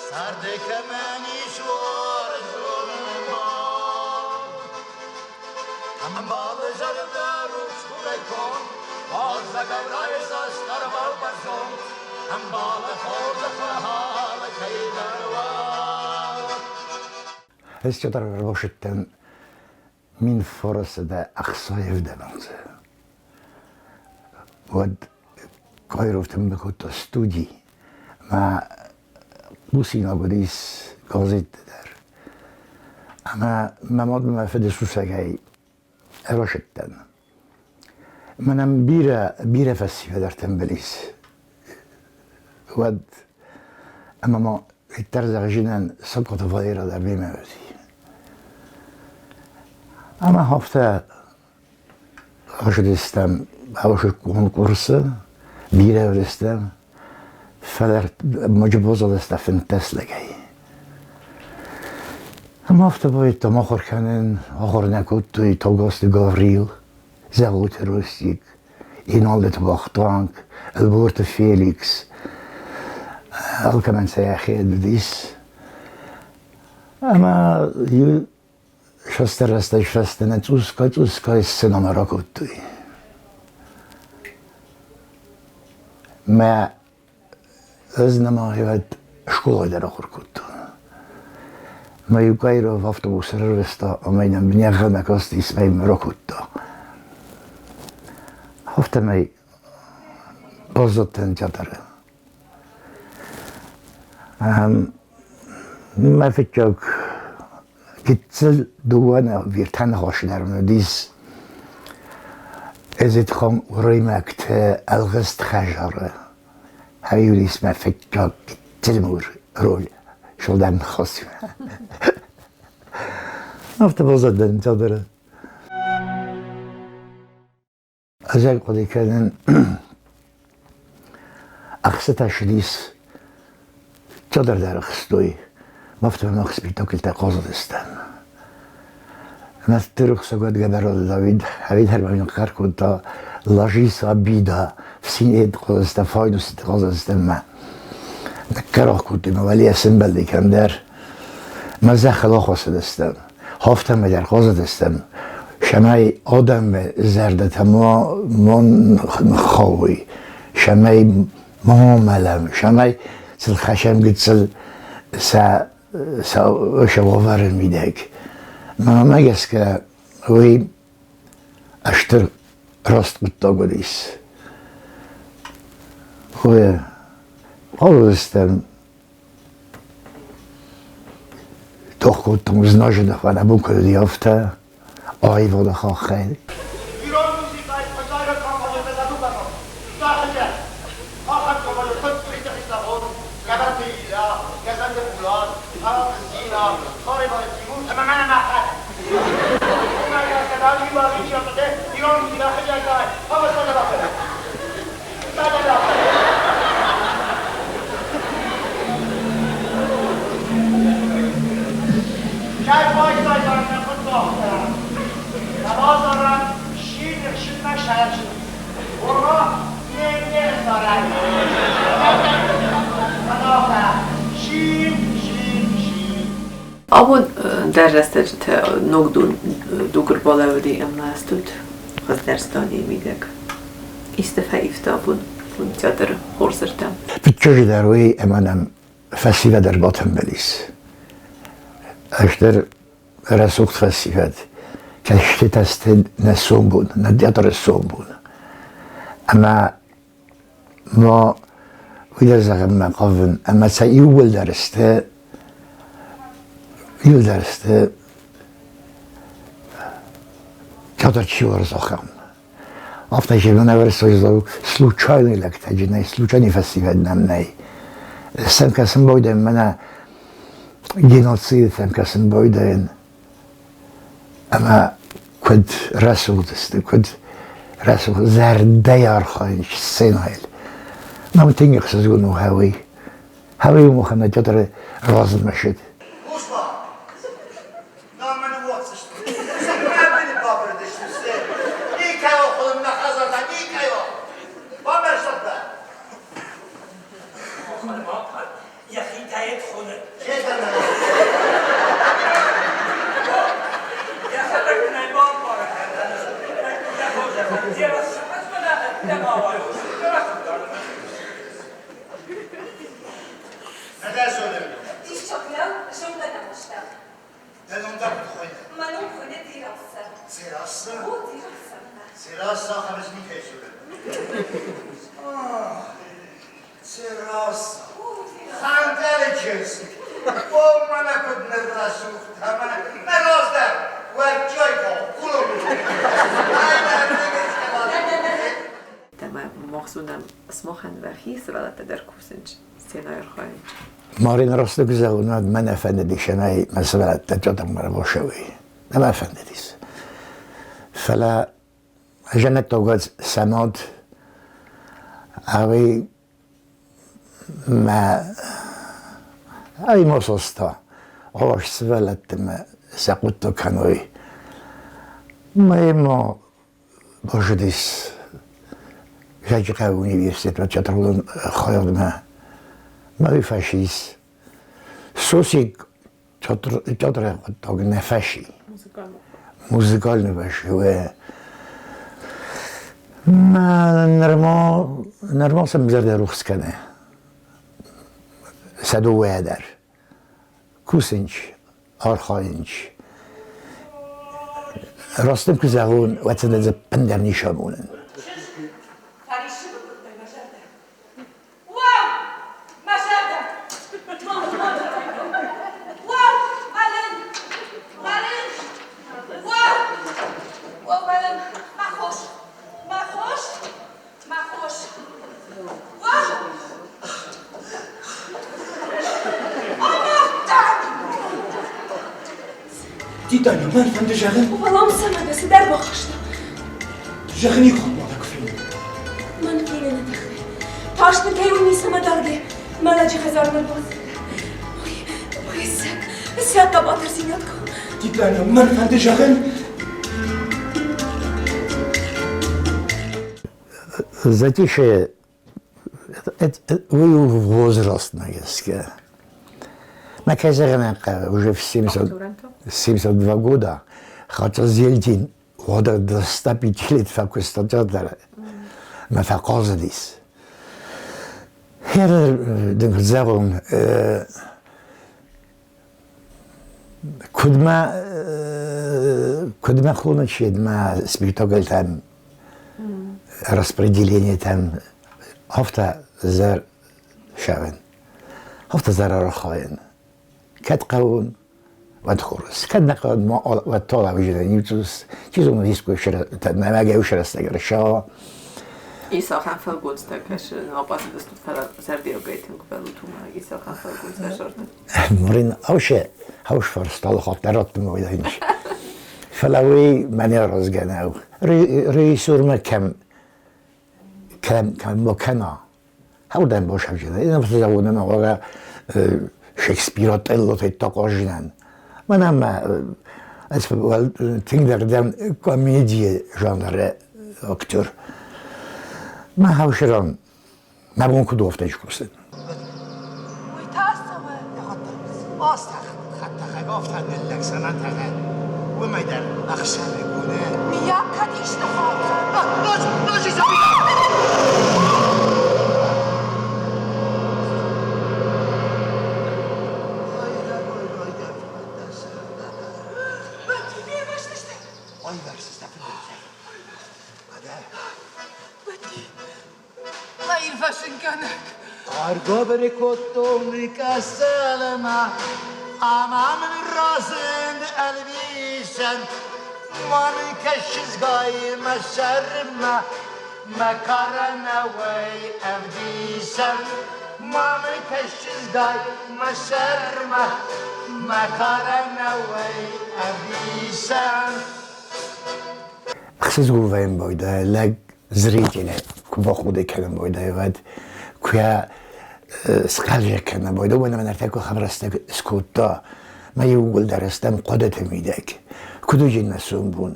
Царды кӕмӕн ис уарзон ӕмбал, Ӕмбалы зӕрдӕ рухс хурӕй конд, Уалдзӕгау райдзаст арвау бӕрзонд, Ӕмбалы хорзӕх халы кӕйдӕр уа. Ez театрга 1460 азы. Уӕд Кайровтӕм бакодта студи мӕ хъусинаг уыдис газетты дӕр. Ӕмӕ мӕ мад мӕ фыды сусӕгӕй ӕрбасыдтӕн. Мӕнӕн бирӕ, бирӕ фӕсивӕд ӕртымбыл ис. Уӕд ӕмӕ ма иттӕр зӕгъзынӕн Сокоты Валера дӕр мемӕ уыди. Ӕмӕ афтӕ ацыдыстӕм аушы конкурсы, бирӕ уыдыстӕм, фӕлӕ ноджы баззадыстӕм 15 лӕгӕй. Ӕмӕ афтӕ баидтам ахуыр кӕнын, ахуыр нӕ кодтой Тогосты Гаврил, Зӕгъуты Ростик, Иналдыты Вахтанг, Ӕлборты Феликс. Алкӕмӕн сӕ йӕхи уыдис. Ӕмӕ иу шостерӕстӕй фӕстӕмӕ цъусгай-цъусгай сценӕмӕ ракодтой. Мӕ ӕз нӕма уӕд скъолайы дӕр ахуыр кодтон. Мӕ иу Каиров автобус ӕрӕрвыста ӕмӕ йын ӕмбнӕгъӕмӕ кастис мӕ йын ракодта. Афтӕмӕй баззадтӕн театры. Мӕ фыццаг гыццыл дыууӕ виртӕ ныхасы дӕр мын уыдис. Эзетхон уырыймӕгты ӕлгъыст хӕзары уыдис мӕ фыццаг гыццыл мур роль сылдӕр ныхасимӕ. Афтӕ баззадтӕн театры. Ӕз ӕй хъуыды кӕнын, ӕхцатӕ ссыдис, цалдӕр ӕхстой, бафтауӕн спектакльтӕ хъазыдыстӕм. Ӕмӕ Тырыхсӕгуат Гӕбӕраты Давид ӕвидӕрмӕ ныхъхъӕр кодта «Ложись, обида!» Фсинет хъазыдыстӕм, файнусты хъазыдыстӕм мӕ. Ныккӕрах кодтой мӕ уӕлейӕ сӕмбӕлди кӕмдӕр. Мӕ зӕххыл ахуыссыдыстӕм. Хафтӕмӕ дӕр хъазыдыстӕм, цӕмӕй адӕмы зӕрдӕтӕ ма ныххауой, цӕмӕй ма амӕлӕм, цӕмӕй сыл хӕссӕм гыццыл сӕ сӕ уавӕры мидӕг. Мӕнмӕ гӕсгӕ уый стыр раст хъуыддаг уыдис. Хъазыдыстӕм Тох кодтон знаджы ныхмӕ, нӕ бон куыд уыди, афтӕ аивады хаххӕй. Ирон музыкайы фӕззайраг композитор Задуканов, Захаря, ахӕм композитор Хицауон, Гӕбӕрты Илья, Гӕзӕнты Булат, Хъараты Зина, Харебаты Тимур ӕмӕ мӕнӕ мӕхӕдӕг. Уымӕ гӕсгӕ Давиды Бабичы ирон музыкӕ хызӕггай ӕмӕ бакӕнӕм. Абон дӕр рӕстӕджытӕ ног дуг ӕрбалӕууыди ӕмӕ стут хуыздӕр стадийы мидӕг. Исты фӕивта абон театры хорзырдӕм? Фыццаджыдӕр уый, ӕмӕ нӕм фӕсивӕд ӕрбатымбыл ис. Ӕз дӕр рӕсугъд фӕсивӕд, кӕстытӕ сты нӕ сомбон, нӕ театры сомбон. Ӕмӕ ма уый дӕр зӕгъынмӕ хъавын, ӕмӕ сӕ иууылдӕр сты, иууылдӕр сты театр чи уарзы, ахӕм. Афтӕ зӕгъын ӕвӕрцӕй случайный лӕгтӕ нӕй, случайный фӕсивӕд нӕм нӕй. Сӕм кӕсын байдайын мӕнӕ геноцидтӕм кӕсын байдайын ӕмӕ куыд рӕсугъд сты, куыд рӕсугъд зӕрдӕйӕ архайынц сценӕйыл. Мӕм тынг ӕхсызгон у хӕуый. Хӕуый у махӕн театры размӕсыд. Йӕхи поэт хоны. Йӕхӕдӕг нӕ бамбары Дзерассӕ. Хӕнтӕры чызг. О, мӕнӕ куыд ныррӕсугъд ӕмӕ нӕ раздӕр уӕрджойко Tämä махсунам смохан вӕхи сывӕллӕттӕ дӕр кусынц сценӕйы архайынц. Марин рӕстӕг зӕгъынад мӕ нӕ фӕндыдис, ӕмӕ мӕ сывӕллӕттӕ театрмӕ рабошӕуой. Нӕ мӕ фӕндыдис. Фӕлӕ Жӕнӕттогӕ сӕ мад ӕви мӕ ӕви ма соста, ӕваст сывӕллӕттимӕ сӕ хъуыддаг кӕной. Мӕ ма базыдис Дзӕуджыхъӕуы университетмӕ театралон хайадмӕ. Мӕ уый фӕцис. Сосик театры хъуыддаг нӕ фӕци. Музыкальный фӕци. Нырма, нырма сӕм зӕрдӕ рухс кӕны. Сӕ дыууӕ дӕр. Кусынц, архайынц. Раст дын куы зӕгъон, уӕд сын ӕз ӕппындӕр ницы амонын. Уӕу! Мӕ зӕрдӕ! Уӕу! Мӕлын! Мӕлын! Уӕу! Уӕу, мӕлын! Мӕ хос! Мӕ хос! Мӕ хос! Уӕу! Амардтан! Титаня, мӕн фӕнды зӕгъын. Фӕлӕ цӕмӕ дӕ цыдӕр бахаста. Зӕгъын их хуымӕтӕг фен. Мӕн феныны тыххӕй. Тас дын кӕй у ницӕмӕ даргӕ, мӕ лӕджы хӕдзармӕ рбацыд. Ой, ой, сӕ, сӕ хъӕбатырдзинад куы. Титаня, мӕн фӕнды зӕгъын. Затишье уый у возрастмӕ гӕсгӕ. Мӕ кӕй зӕгъын хъӕуы, уже в 72 года, хотя Зельдин oder до 105 лет фӕкуыста театры мӕ фӕхъазыдис. Дын куыд зӕгъон, куыд мӕ куыд мӕ хоны мӕ спектакльтӕм распределениетӕм афтӕ зӕр сӕвын, афтӕ зӕр архайын. Кӕд хъӕуын, уӕд хорз. Кӕд нӕ хъӕуын, уӕд тола выжидание. Чи зоны, искуы нӕмӕгӕй рӕстӕг ӕрсӕуа. Исахӕн фӕлгонцтӕ кӕсы, абацыдыстут, фӕлӕ зӕрдиагӕй тынг бӕллут уымӕ, Исахӕн фӕлгонц ӕсӕрды. Мурин ауше хаусфарстал хатт радтын ойдайнш. Фӕлӕ уый мӕнӕ разгӕ нӕу. Режиссермӕ кӕм кӕм кӕм кӕна. Хаудӕн бошавжина. Инам заводна ора Шекспир Отелло тaqожинан. Манам ez тынгдӕр дӕн комедийы жанры актер. Мӕ хаушеран мӕ бон куыд у, афтӕ скусын. Уый та цӕуы? Уымӕй дӕр ӕхсӕвыгоны. Миййаг кӕд исты хауы? Аргобри кодтон кӕсӕлмӕ, ӕмӕ мын разынд ӕлвисӕн. Мӕн кӕсызгай мӕ сӕрмӕ, мӕ карӕнӕуӕй ӕвдисӕн. Ма мын кӕс чызгай мӕ сӕрмӕ, мӕ карӕнӕуӕй ӕвдисӕн. Ӕхсызгон вӕййын байдайы лӕг зрителӕй куы бахъуыды кӕнын байдайы, уӕд куы йӕ схъӕлзӕг кӕнын байдайы, уымӕн ӕмӕ ныртӕккӕ ахӕм рӕстӕг скодта, мӕ иууылдӕр стӕм хъуыдыты мидӕг. Куыд уыди нӕ сомбон,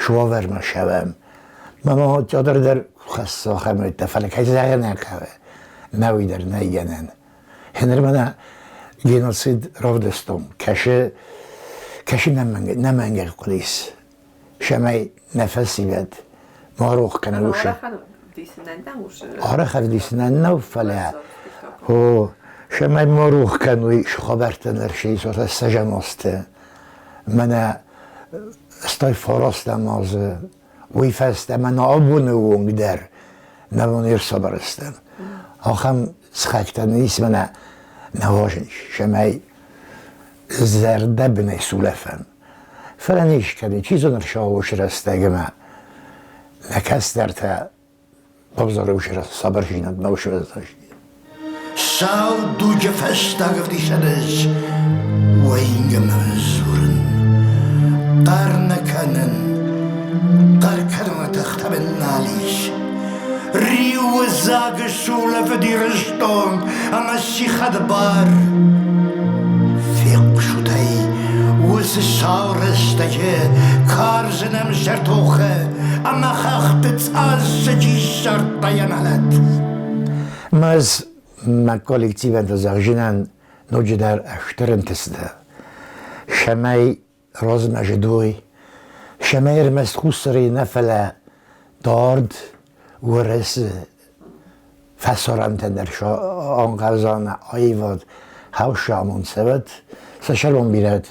суавӕрмӕ сӕвӕм. Мӕ ма театр дӕр хӕссы ахӕм уыдтӕ, фӕлӕ кӕй зӕгъын ӕй хъӕуы, нӕ уый дӕр нӕй гӕнӕн. Ныр мӕнӕ геноцид равдыстон, кӕсы, кӕсы нӕмӕнгӕй хъуыдис. Цӕмӕй нӕ фӕсивӕд ма рох кӕна усы. Арӕх ӕвдисынӕн нӕу, фӕлӕ о, цӕмӕй ма рох кӕной хабӕрттӕ ныр сисота сӕжӕмосты. Мӕнӕ стай фарастӕм азы, уый фӕстӕ мӕнӕ абоны онг дӕр нӕ бон ӕрсабыр стӕм. Ахӕм сыхӕгтӕ нын ис мӕнӕ нӕ важен, цӕмӕй зӕрдӕбынӕй сулӕфӕм. Фӕлӕ не скӕны, чи зоны рсауы рӕстӕгмӕ нӕ кӕстӕртӕ бавзары сабырдзинадмӕ усвӕздзысты. Сау дуджы фӕстаг ӕвдисӕн ӕз уӕйгӕмӕ дзурын. Хъӕр нӕ кӕнын, хъӕр кӕнынмӕ тыхтӕ мын нал ис. Риуы дзаг сулӕфыд Ирыстон ӕмӕ сси хӕдбар. Фехъусут ӕй, уыцы сау рӕстӕджы карз нӕмсӕр тохы ӕмӕ хӕхты цъаззы чи ссардта йӕ мӕлӕт. Мӕз мӕ коллективӕн зӕгъзынӕн ноджыдӕр ӕстыр ӕнтыстытӕ, цӕмӕй размӕ зыдой, цӕмӕй ӕрмӕст Хуссары нӕ, фӕлӕ дард Уӕрӕсе фӕсарӕнтӕ дӕр ӕнхъӕлзаны аивад хӕссы амонд цӕвӕт, сӕ сӕрон бирӕт.